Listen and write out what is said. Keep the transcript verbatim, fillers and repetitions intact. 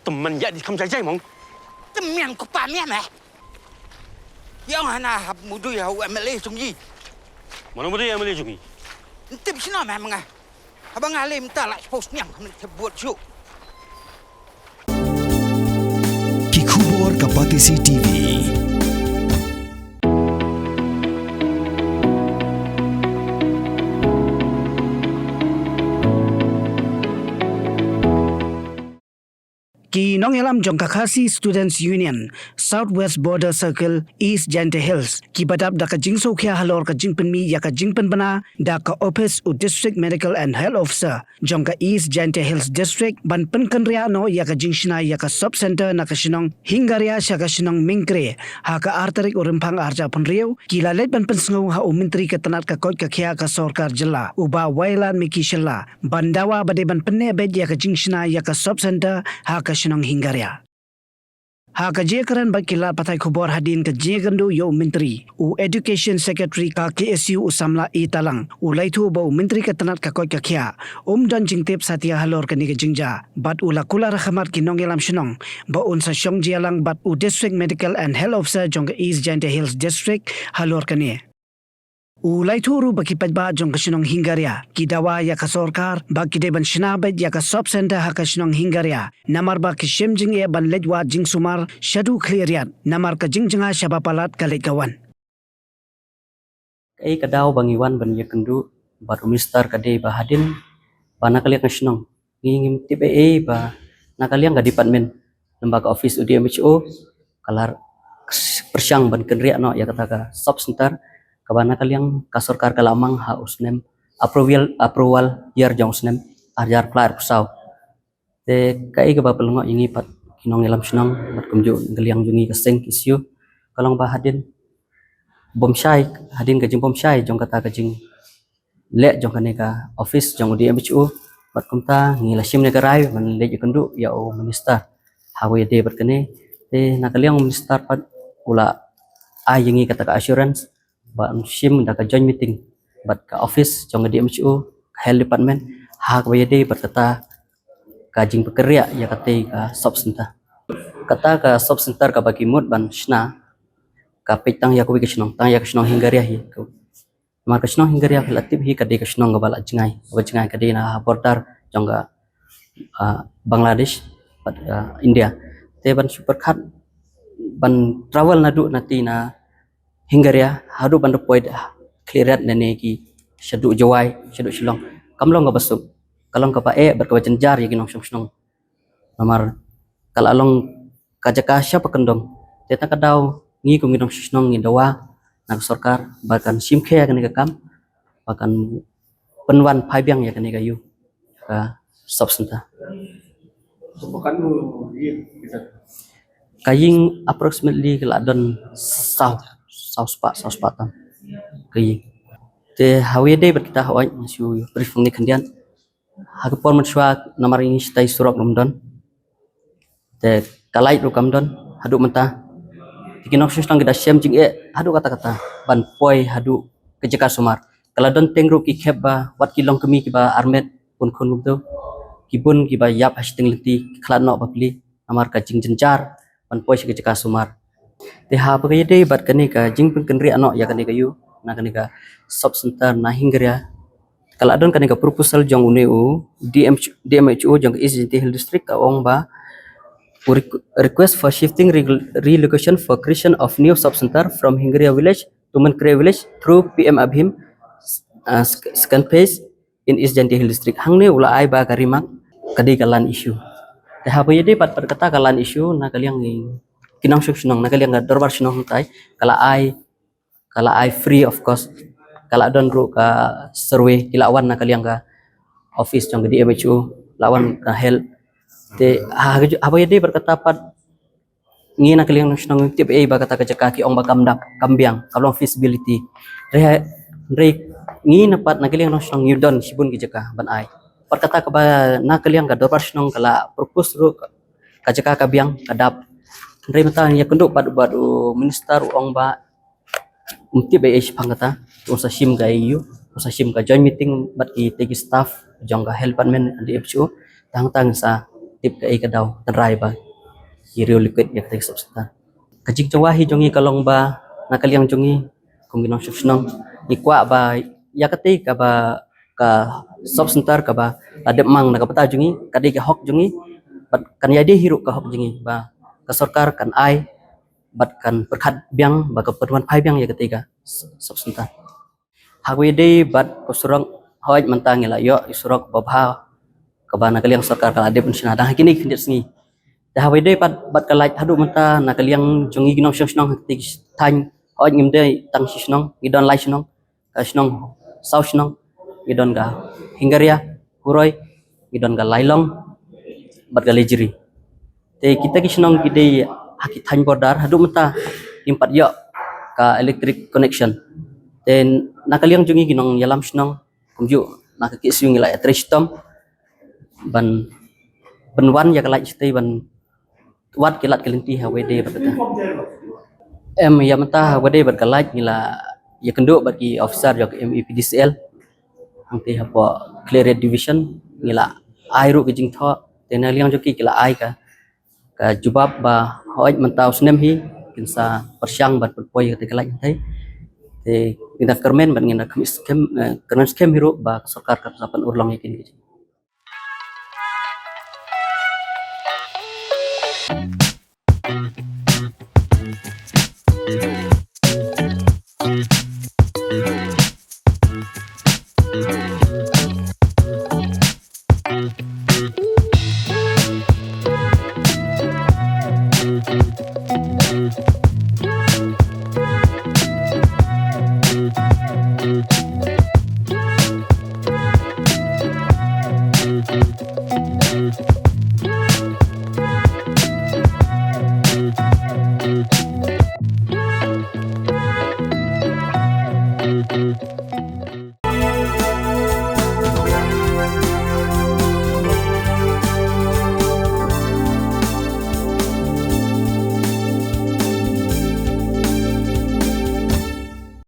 Tymmen ïa di kham jai jai mong. Tymmen ko pa mian eh. Ïa nga na hap mudui ha u M L A jong i. Mano mudui M L A jong i? Ntip sino meh menga. Haba nga lem ta la post niang khamne te buat ju. Ki khubor ka Batesi T V. Ki nongïalam jong ka Khasi Students Union, South West Border Circle, East Jaintia Hills, ki ba dap da ka jingsngewkhia halor ka jingpynmih ïa ka jingpynbna da ka ophis u District Medical and Health Officer jong ka East Jaintia Hills District ban pynkynriah noh ïa ka jingshna ïa ka sub center na ka shnong Hingaria sha ka shnong Mynkre ha ka ar tarik u Rymphang arhajar arphew hynriew, ki la leit ban pynsngew ha u Myntri ka tnat ka koit ka khiah ka sorkar jylla, u Bah Wailadmiki Shylla, ban dawa ba dei ban pynneh beit ïa ka jingshna ïa ka sub center ha ka shnong Hingaria. Ha ka jingkren bad ki lad pathai khubor hadien ka jingïakynduh ïa u Myntri, u Education Secretary ka K S U u samla E. Talang u la ïathuh ba u Myntri ka tnat ka koit ka khiah um don jingtip satia halor kane ka jingjia, bad u la kular ha khmat ki nongïalam shnong ba un sa shong jia lang bad u District Medical and Health Officer jong ka East Jaintia Hills District halor kane. U la ïathuh ruh ba ki paidbah jong ka shnong Hingaria ki dawa ïa ka sorkar ba ki dei ban shna beit ïa ka sub center ha ka shnong Hingaria, namar ba ki shem jingeh ban leit wad jingsumar shaduh khlieh riat, namar ka jingjngai shaba palat ka leit ka wan. Kaei ka daw ba ngi wan ban ïakynduh bad u Minister ka dei ba hadien ba na ka liang ka shnong ngi ngim tip ei ei ba na ka liang ka department, namar ka office u D M H O ka la pyrshang ban kynriah noh ïa kata ka sub center kaba na ka liang ka sorkar ka la mang ha u snem approval, approval year jong u snem arhajar khyndai arphew saw. Te kaei kaba pynlyngngoh ïa ngi pat ki nongïalam shnong bad kumjuh na ka liang jong ngi ka seng K S U ka long ba hadien bym shai, hadien ka jingbym shai jong kata ka jing leh jong kane ka office jong u D M H O. Bad kumta ngi la shim ne ka rai ban leit ïakynduh ïa u Minister ha kaba ïadei bad kane. Te na ka liang u Minister pat u la ai ïa ngi kata ka assurance ban shim da ka joint meeting bad ka office jong ka D M H O, ka Health Department, ha kaba ïadei bad kata ka jingpynkynriah ïa katei ka sub center. Kata ka sub center kaba ki mut ban shna ka peit tang ïa kawei ka shnong, tang ïa ka shnong Hingaria hi. Namar ka shnong Hingaria phi la tip hi ka dei ka shnong kaba la jngai, kaba jngai ka dei na border jong ka, ah, Bangladesh bad, ah, India. Te ban shu pyrkhat ban travel naduh nati na Hingaria haduh ban da poi da khlieh riat na ne ki shaduh Jowai, shaduh Shillong, kam long kaba suk, ka long kaba eh bad kaba jynjar ïa ki nongshong shnong. Namar ka la long ka jaka sha ba kyndong. Te ta ka daw ngi kum ngi nongshong shnong ngi dawa na ka sorkar ba kan shim khia kane ka kam ba kan pynwan phai biang ïa kane ka ïu ka sub center. Ka ïing approximately ka la don saw, saw spah, saw spah tam ka ïing. Te ha kaba ïadei bad kita hawai ngi shu brief ngi khyndiat. Ha ka por mynshuwa namar ngi shatai surok ruh ym don. Te ka light ruh kam don haduh mynta. Te ki nongshong shnong ki da shem jingeh haduh katta katta ban poi haduh ka jaka sumar. Ka la don teng ruh ki khep ba wat ki longkmie kiba armet bun khun kumto. Ki bun kiba ïap ha shiteng lynti ki khlad noh bapli namar ka jingjynjar ban poi sha ka jaka sumar. Te ha kaba ïadei bad kane ka jingpynkynriah noh ïa kane ka ïu na kane ka sub center na Hingaria, ka la don kane ka proposal jong une u D M, D M H O jong ka East Jaintia Hills District, ka ong ba requ-, request for shifting re-, relocation for creation of new sub center from Hingaria village to Mynkre village through P M ABHIM, uh, sec-, second phase in East Jaintia Hills District. Hangne u la ai ba ka remark ka dei ka land issue. Te ha kaba ïadei bad, bad kata ka land issue na ka liang ngi ki nongshong shnong, na ka liang ka dorbar shnong hangtai ka la ai, ka la ai free of cost. Ka la don ruh ka survey, ki la wan na ka liang ka office jong ka D M H O, la wan ka health. Te ha, ha, ha kaba ïadei bad kata pat ngi na ka liang nongshong shnong ngim tip ei ba kata ka jaka ki ong ba kam dap, kam biang, kam long feasibility. Hynrei, hynrei ngi na pat na ka liang nongshong shnong ngi don shibun ki jaka ban ai. Bad kata kaba na ka liang ka dorbar shnong ka la propose ruh ka, ka jaka ka biang, ka dap. Hynrei mynta ngi ïakynduh bad, bad u minister u ong ba um tip ei ei shaphang kata, un sa shim ka ïu, un sa shim ka joint meeting bad kitei ki staff jong ka health department and D M H O, tang tang sa tip kaei ka daw tynrai ba ki riew liquid ïa katei ka sub center. Ka jingtharai hi jong ngi ka long ba na ka liang jong ngi kum ki nongshong shnong ngi kwah ba ïa katei kaba ka sub center kaba la dep mang na ka bynta jong ngi, ka dei ka hok jong ngi, bad kan ïadei hi ruh ka hok jong ngi ba ka sorkar kan ai bad kan pyrkhat biang ba ka pynwan phai biang ïa katei ka sub center. Ha kawei de bad ka surok, hooid mynta ngi la ïoh i surok babha kaba na ka liang sorkar ka la dep ban shna da ha kine ki khyndiat sngi. Te ha kawei de bad, bad ka light haduh mynta na ka liang jong ngi ki nongshong shnong ha katei ka thaiñ, hooid ngim dei tang shi shnong, ngi don lai shnong, ka shnong saw shnong, ngi don ka Hingaria, Huroi, ngi don ka Lailong bad ka Lejri. Te kita ki shnong ki dei ha ki thaiñ border, haduh mynta ngim pat ïoh ka electric connection. Te na ka liang jong ngi ki nongïalam shnong kumjuh na ka KSU ngi la ïatrei shitom ban, ban wan ïa ka light shatei ban wad ki lad ki lynti ha kawei de bad kata. Em, ïa mynta ha kawei de bad ka light ngi la ïakynduh bad ki officer jong ka MePDCL hangtei hapoh Khliehriat Division, ngi la ai ruh ka jingthoh, te na liang jong ki ki la ai ka, ka jubab ba hooid mynta u snem hi kin sa pyrshang ban pynpoi katei ka light hangtei. Te ngi da kyrmen bad ngi da kyrmen skhem, eh, kyrmen skhem hi ruh ba ka sorkar kan sa pynurlong ïa kine ki jing